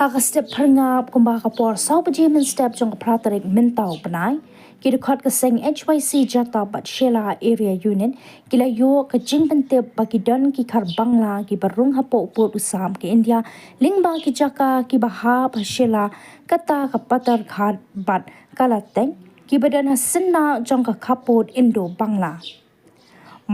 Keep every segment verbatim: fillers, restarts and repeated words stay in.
Ka step phyrngap kumba ka por saw baje mynstep jong ka phra tarik mynta u bnai, ki dkhot ka seng H Y C Jatap bad Shella Area Unit ki la ïoh ka jingpyntip ba ki don ki khar Bangla kiba rung hapoh u pud u sam ka India lyngba ki jaka kiba hap ha Shella, kata ka Patarghat bad Kalateng, kiba don ha syndah jong ka khappud Indo-Bangla.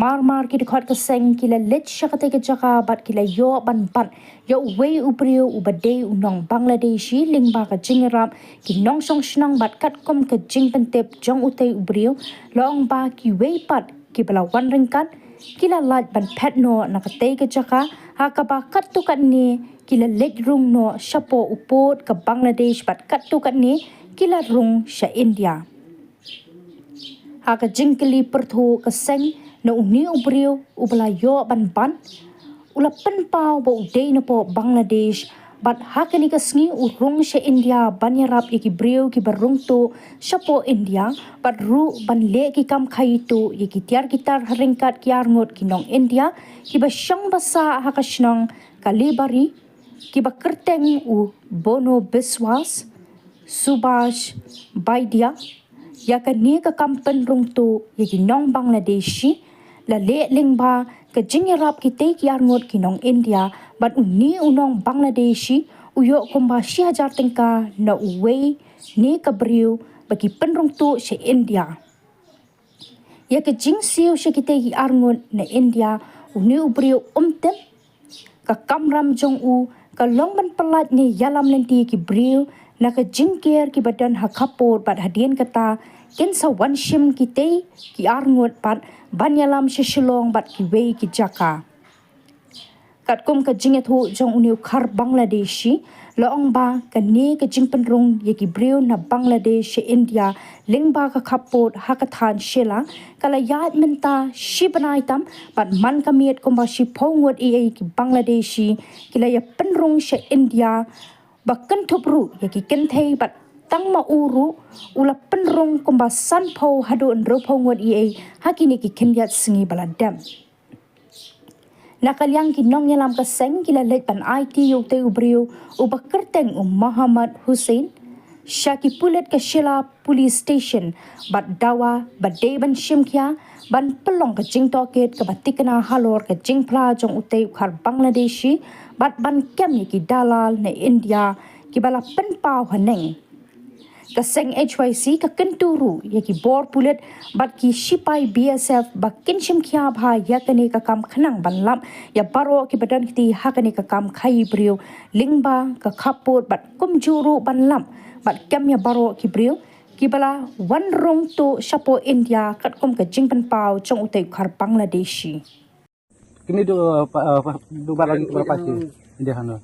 Mar mar ki dkhot ka seng ki la leit sha katei ka jaka bad ki la ïoh ban bat ïa uwei u briew uba dei u nong Bangladeshi lyngba ka jingïarap ki nongshong shnong, bad katkum ka jingpyntip jong utei u briew, la ong ba kiwei pat kiba la wan ryngkat ki la lait ban phet noh na katei ka jaka, ha kaba katto katne ki la leit rung noh shapoh u pud ka Bangladesh bad katto katne ki la rung sha India. Ha ka jingkylli pyrthuh ka seng na une u briew uba la ïoh ban bat, u la pynpaw ba u dei napoh Bangladesh, bad ha kane ka sngi u rung sha India ban ïarap ïa ki briew kiba rung tuh shapoh India, bad ruh ban leh ki kam khaii tuh ïa ki tiar ki tar ha ryngkat ki arngut ki nong India kiba shong ba sah ha ka shnong Kalibari, kiba kyrteng u Bono Biswas, Subhash Baidia. Ïa kane ka kam pynrung tuh ïa ki nong Bangladeshi la leh lyngba ka jingïarap kitei ki arngut ki nong India, bad une u nong Bangladeshi u ïoh kumba shi hajar tyngka na uwei ne ka briew ba ki pynrung tuh sha India. Ïa ka jingsiew sha kitei ki arngut na India, une u briew um tip. Ka kamram jong u ka long ban pyllait ne ïalam lynti ïa ki briew na ka jingker kiba don ha khappud, bad hadien kata kin sa wan shim kitei ki arngut bad ban ïalam sha Shillong bad kiwei ki jaka. Katkum ka jingïathuh jong une u khar Bangladeshi, la ong ba kane ka jingpynrung ïa ki briew na Bangladesh sha India lyngba ka khappud ha ka thaiñ Shella ka la ïaid mynta shi bnai tam, bad man ka miet kumba shiphew ngut eiei ki Bangladeshi ki la ïa pynrung sha India, ba kynthup ruh ïa ki kynthei, bad tang ma u ruh u la pynrung kumba sanphew haduh hynriewphew ngut eiei ha kine ki khyndiat sngi ba la dep. Na ka liang ki nongïalam ka seng ki la leit ban aiti ïa utei u briew uba kyrteng u Mohammad Hussain sha ki pulit ka Shella Police Station, bad dawa ba dei ban shim khia ban pynlong ka jingtohkit kaba thikna halor ka jingphla jong utei u khar Bangladeshi, bad ban kem ïa ki dalal na India kiba la pynpaw haneng. Ka seng H Y C ka kyntu ruh ïa ki bor pulit bad ki shipai B S F ba kin shim khia bha ïa kane ka kam khnang ban lap ïa baroh kiba don kti ha kane ka kam khaii briew lyngba ka khappud, bad kumjuh ruh ban lap bad kem ïa baroh ki briew kiba la wan rung tuh shapoh India, katkum ka jingpynpaw jong utei u khar Bangladeshi. Kini du, uh, pa, uh, pa, দুবার লাগি তোমার পাইছি ইন্ডিয়া খানো।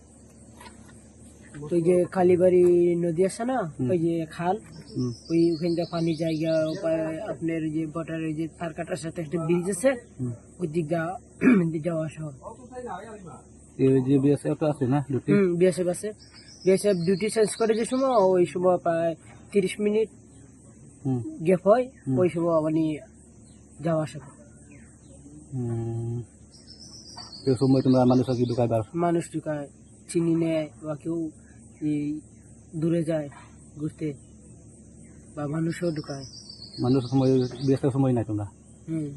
ওই যে কালীবাড়ি নদী আছে না, হুম। ওই যে খাল, হুম। ওই ওখানটা পানি জায়গা, ওপরে আপনার ওই যে বর্ডার, ওই যে তার কাটার সাথে একটা ব্রিজ আছে, হুম। ওই দিকটা যাওয়া আসা হয়। এই যে বিএসএফ তো আছে না, ডিউটি? হুম, বিএসএফ আছে। বিএসএফ ডিউটি চেঞ্জ করে যে সময়, ওই সময় প্রায় তিরিশ মিনিট হুম। গ্যাপ হয়, হুম। ওই সময় মানে যাওয়া আসা করে। হুম। তো সময় তোমরা মানুষ আর কি ঢুকায় বার? মানুষ ঢুকায়, চিনি নেয়, বা কেউ এই দূরে যায় ঘুরতে, বা মানুষও ঢুকায়। মানুষ সময়, ব্যস্ত সময় নাই তোমরা? হুম।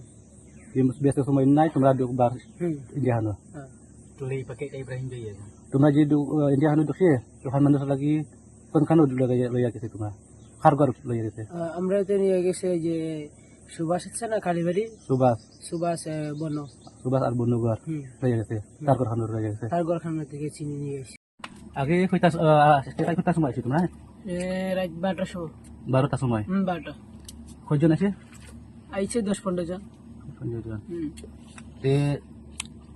এই ব্যস্ত সময় নাই তোমরা ঢুকবার হুম। ইন্ডিয়া হানো? হ্যাঁ। তোমরা যে ঢু-, আহ, ইন্ডিয়া হানো ঢুকছে, তখন মানুষ লাগি কোনখানে লইয়া, লইয়া গেছে তোমরা? কার ঘর লইয়া গেছে? আহ, আমরা তো নিয়ে গেছে যে সুভাষ আছে না কালীবাড়ি? সুভাষ। সুভাষ, আহ, বন। সুভাষ আর বনগর হুম। লইয়া গেছে। হুম। তার ঘরখানে লইয়া গেছে। তার ঘরখানে থেকে চিনি নিয়ে গেছে। আগে কয়টা, আহ, কয়টা, কয়টার সময় আইছো তোমরা? এ, রাত বারোটার সময়। বারোটার সময়? হুম, বারোটা। কয়জন আছে? আইছে দশ পনেরো জন। পনেরো জন। হুম। তে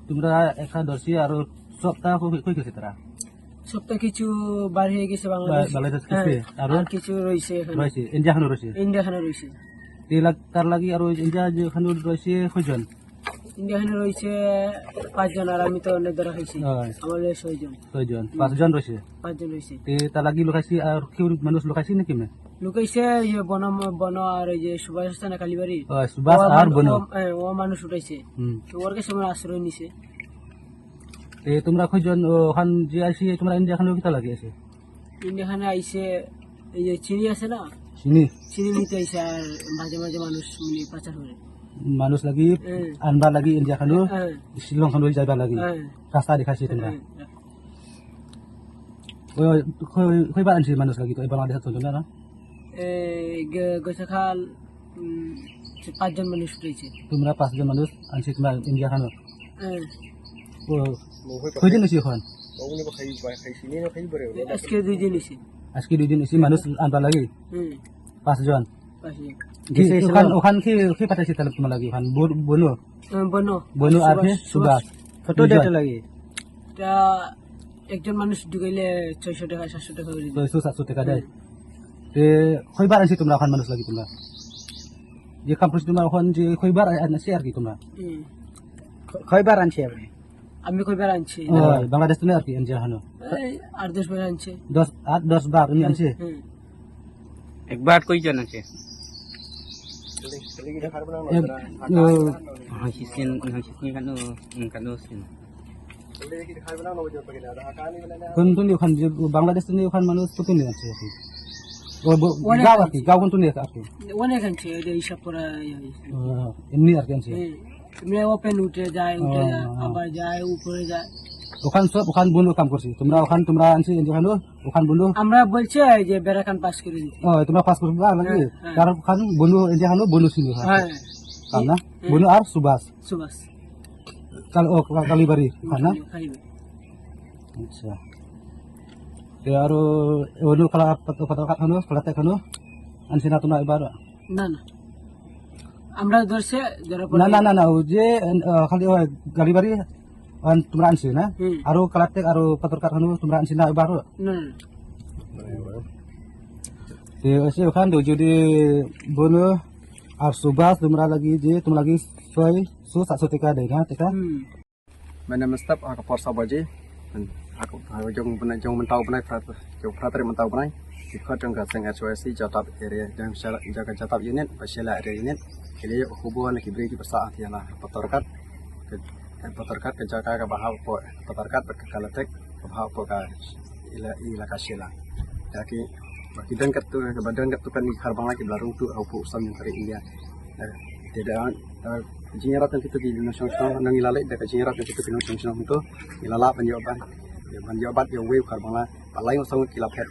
তোমরা একা ধরছি আর সবটা কই, কই গেছে তারা? সবটা কিছু বার হয়ে গেছে বাংলাদেশ। বা-, বাংলাদেশ গেছে? হ্যাঁ, আরো? আর কিছু রয়েছে এখানে। রয়েছে, ইন্ডিয়া খানো রয়েছে? ইন্ডিয়া খানো রয়েছে। তে লাগ-, তার লাগি আরো ইন্ডিয়া যে খানো রয়েছে কয়জন? ইন্ডিয়া খানো রয়েছে পাঁচজন, আর আমি তো অনেক ধরা খাইছি। হ্যাঁ। আমার লগে ছয়জন। ছয়জন, হুম। পাঁচজন রয়েছে? পাঁচজন রয়েছে। তে তার লাগি লুকাইছি আর কেউ মানুষ লুকাইছি নাকি মে? লুকাইছে ওই যে বন, বন আর ওই যে সুভাষ আছে না কালীবাড়ি। হ্যাঁ, সুভাষ ও আর মানু-, বন। ও, হ্যাঁ, ও মানুষ উঠাইছে। হুম। তো ওর কাছে আমরা আশ্রয় নিছে। তে তোমরা কয়জন, ও, ওখান যে আইছি, তোমরা ইন্ডিয়া খানো কিতা লাগি আছে? India khane aise, ei je chini ase na? Chini. Chini nite aise ar majhe majhe manush mane pachar hore. Manush lagi, eh, anbar lagi India khano, eh, Shillong khano jaibar lagi. Eh. Rasta dikhaise tumra. Eh, eh. Koi, koi, koi bar anse manush lagi to, eh, Bangladesh to tumra na? Eh, ge-, gosa khal, mm, se pachjon manush uthese. Tumra pachjon manush anse tumra India khano? Eh. Oh, koidin ase ekhon? Aske dui din ase. Aske dui din ase, manush anbar lagi? Hmm. Pachjon. Pachjon. Ki, okhon, okhon ki, ki pataise tale tumra lagi okhon? Bo-, Bono? Eh, Bono. Bono ar Subhas. Subhas. Photo duijon. Deta lagi? Ta ekjon manush dugaile choiso taka, satso taka gori. Choiso, satso taka dei. Hmm. Te, koibar anse tumra okhon manush lagi tumra? Je kam pus tumra okhon je koibar anse arki tumra? Hmm. Ko-, koibar anse arki? Ami koibar anse? Oh, Bangladesh to ne arki anse hano? Ei, ar dos bar anse. Dos, ar dos bar ami anse? Hmm. Ek bar koijon anse? Ek, oh. Nang sisin, nang sisin kano, kano sin. Kontuni okhon je Bangladesh tuni okhon manush kontuni anse arki? Oh, bo-, onek gaon anse. Arki, gaon kontuni arki? Onek anse, de hisab kora, ya, ya. Oh, emni arki anse? Eh, emni open utre jai, utre jai, oh, oh, abar jai, upore jai. Okhon sob, okhon Bono kam korse. Tumra okhon, tumra anse, enjo khano, okhon Bono? Amra bolche je bera khan pass kore dite. Oh, tumra pass kore dite, lagi? Heh, heh. Tar okhon Bono, enjo khano, Bono sinu, ha? Heh. Kam na? Heh. Bono ar Subhas? Subhas. Kal-, oh, Ka-, Kalibari, ha na? Kalibari. Acha. Te aro, eh, Bono kala pat-, Patarghat khano, Kalatek khano? Anse na tumra ibar? Na, na. Amra udhar se, jara na, na, na, na, oh, je, eh, khali, oh, Kalibari, an tumra anse na? Hmm. Aro Kalatek, aro Patarghat khano, tumra anse na ibar? Na, na. Te, ase okhon do jodi Bono, ar Subhas, tumra lagi je, tumra lagi soi, so, satso taka dei na, taka? Hmm. Mynne mynstep ha ka por saw baje, ha ka, ha ka jong bnai, jong mynta u bnai, phra, jong phra tarik mynta u bnai, ki khot jong ka seng H Y C Jatap area, jong Shella, jong ka Jatap unit bad Shella area unit, ki la ïoh khubor na ki briew kiba sah ha Patarghat, ka, ka Patarghat ka jaka kaba hap hapoh Patarghat bad ka Kalatek kaba hap hapoh ka ila-, ilaka Shella. Ïa ki, ba ki don katto, ba don katto katne ki Khar Bangla kiba la rung tuh hapoh u samoi jong ka ri India. Eh, te da, eh, jingïarap jong kito ki nongshong shnong, nang ïa la leit da ka jingïarap jong kito ki nongshong shnong to, ïa la lah ban ïoh ban, ïa ban ïoh bat ïa uwei u Khar Bangla, ba lai ngut saw ngut ki la phet,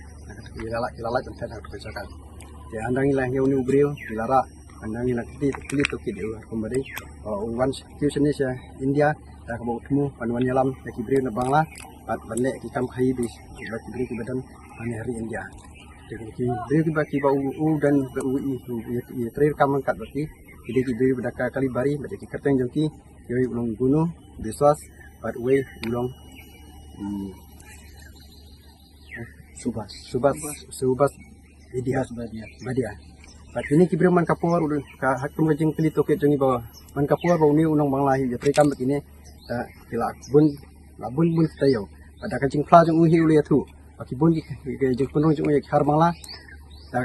ïa la lah, ïa la lah ban phet ha ka jaka. Te hadang ïa la ïa une u briew, ïa la rah, hadang ïa la kti, kti to kit ïa u, kumba dei, u wan kiew shane sha India, da kaba u thmu ban wan ïalam ïa ki briew na Bangla, bad ban leh ki kam khaïi bad ki briew kiba don ha ri India. Te ki briew kiba, kiba u, u don, u, i, u, i, i, treikam ryngkat bad ki, ki dei ki briew ba da ka Kalibari bad ki kyrteng jong ki, ïoh u long Bono, Biswas, bad uwei u long, hmm, Subhas. Subhas, Subhas. Subhas Badia. Subhas Badia. Badia. Bad kine ki briew man ka por, u, ka, ha kum ka jingkylli tohkit jong ngi ba man ka por ba une u nong Bangla hi u ïatreikam bad kine, eh, ki la bun, la bun bun ki taïew. Bad da ka jingphla jong u hi u la ïathuh ba ki bun ki, ki, ki jingpynrung jong u ïa ki Khar Bangla. Da,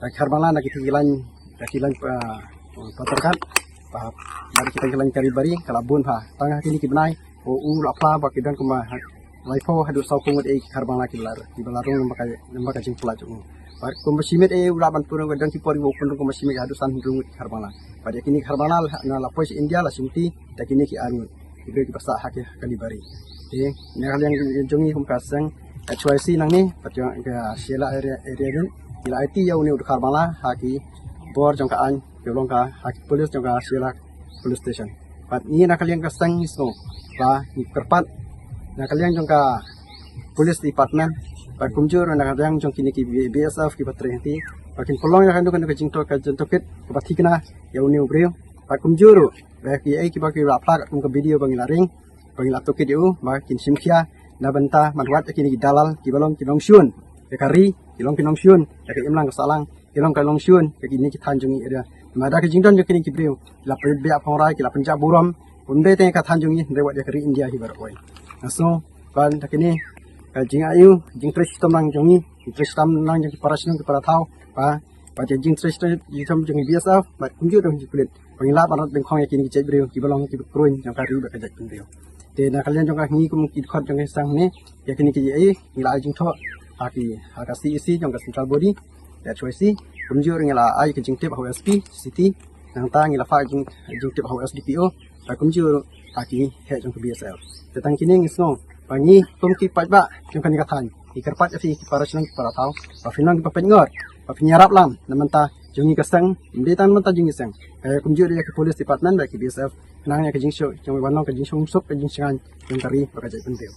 da ki Khar Bangla na kita ki lain, da ki lain, eh, Patarghat. Ba, ba kita ki lain Kalibari ka la bun bha. Tang ha kine ki bnai, u, u la phla ba ki don kumba ha, laiphew haduh sawphew ngut ei ki Khar Bangla kiba la, kiba la rung lyngba ka, lyngba ka jingphla jong u. Bad kumba shimet ei u lah ban pynrung, ka don ki por ba u pynrung kumba shimet haduh san hynriew ngut ki Khar Bangla. Bad ïa kine ki Khar Bangla la, na la poi sha India la shimti da kine ki ar ngut ki briew kiba sah ha ki Kalibari. Te na ka liang jong ngi kum ka seng H Y C nangne, bad jong ka Shella area, area ring, ngi la aiti ïa une u dkhar Bangla ha ki bor jong ka aiñ, ki long ka, ha ki police jong ka Shella Police Station. Bad ngi na ka liang ka seng ngi sngew ba ngi kyrpad na ka liang jong ka Police Department, bad kumjuh na ka liang jong kine ki B S F kiba trei hangtei, ba kin pynlong ïa kano kano ka jingtoh, ka jingtohkit kaba thikna ïa une u briew. Bad kumjuh ruh ba kiei kiba ki la phla katkum ka video ba ngi la ring, ba ngi la tohkit ïa u, ba kin shim khia na bynta ban wad ïa kine ki dalal kiba long ki nongshun ïa ka ri, ki long ki nongshun ïa ka imlang ka sahlang, ki long ki nongshun ïa kine ki thaiñ jong ngi area. Namar da ka jingdon jong kine ki briew, ki la pynbiang phongrai, ki la pynjah burom, ym dei tang ïa ka thaiñ jong ngi, hynrei wat ïa ka ri India hi baroh kawei. Nga sngew ba da kine ka jingai u, jingtrei shitom lang jong ngi, jingtrei shitom lang jong ki para shnong ki para thaw, ba, ba ïa jingtrei shitom jong ki B S F, bad kumjuh ruh ki pulit, ba ngin lah ban rat dyngkhong ïa kine ki jaitbynriew kiba long kiba kruiñ jong ka ri bad ka jaitbynriew. Te na ka liang jong ka, ngi kum ki dkhot jong ka seng hangne, ïa kine kiei ngi la ai jingthoh ha ki, ha ka C E C jong ka central body, H Y C. Kumjuh ruh ngi la ai ka jingtip ha u S P City, nangta ngi la phah jing, jingtip ha u S D P O, bad kumjuh ruh ha ki heh jong ka B S F. Te tang kine ngi sngew ba ngi kum ki paidbah jong kane ka thaiñ, ngi kyrpad ïa phi ki para shnong ki para thaw ba phin long kiba peit ngor, ba phin ïarap lang na bynta jong ngi ka seng, ym dei tang na bynta jong ngi seng, eh, kumjuh ruh ïa ki police department bad ki B S F, khnang ïa ka jingshoh jong ngi ban long ka jingshongsuk, ka jingshngaiñ jong ka ri bad ka jaitbynriew.